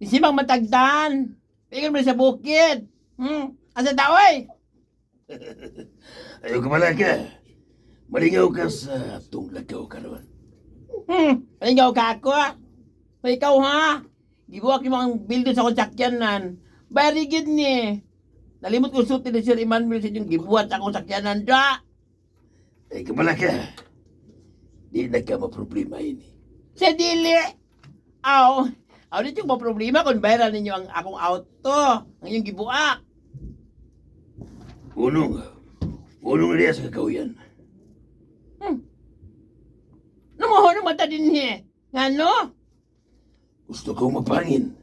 Isimang matagdan. Tingnan mo sa bukid. Asa daoy? Ayaw ka pala ka. Malingaw ka sa atong lagaw karon. Palingaw ka ako. Pa ikaw ha? Gibuak yung mga bildo sa akong sakyanan. Very good ni. Nalimot ko suti ni Sir Emmanuel sa inyong gibuhat sa akong sakyanan. Da! Ay ka pala ka. Di na ka maproblema ini. Sa dili! Aw! Aw, di yung problema kung bayaran ninyo ang akong auto. Ang inyong gibuak. Unong, unong niya sa kakawian. Numuhunong mata din eh. Ngano? Gusto kong mapangin.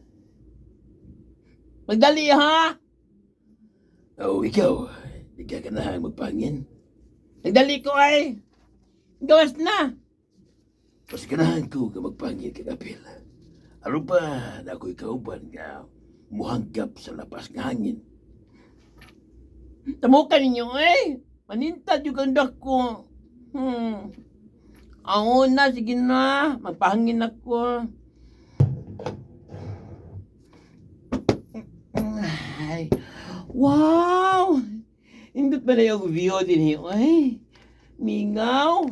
Magdali ha? O ikaw, di ka ganahang magpangin. Nagdali ko ay. Gawas na. Mas ganahan ko ka magpangin kag apil. Aron pa na ako'y kauban nga muhanggap sa labas nga hangin. Tamukan ninyo eh. Manintad yung ganda ko. Ang una, sige na. Magpahangin ako. Ay. Wow! Indot pala yung view din eh. Ay, mingaw.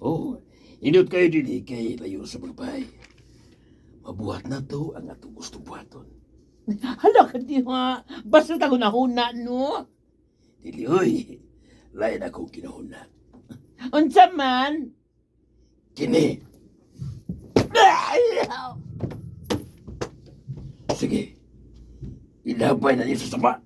Oh, indot kayo din eh, kay layo sa mga. Mabuhat na to ang atong gusto buhaton. Hala ka di ha. Basta tago na huna, no? Dili oy, lain akong kinahuna. Unsa man? Kini, sige, ilabay na niyo sa sama.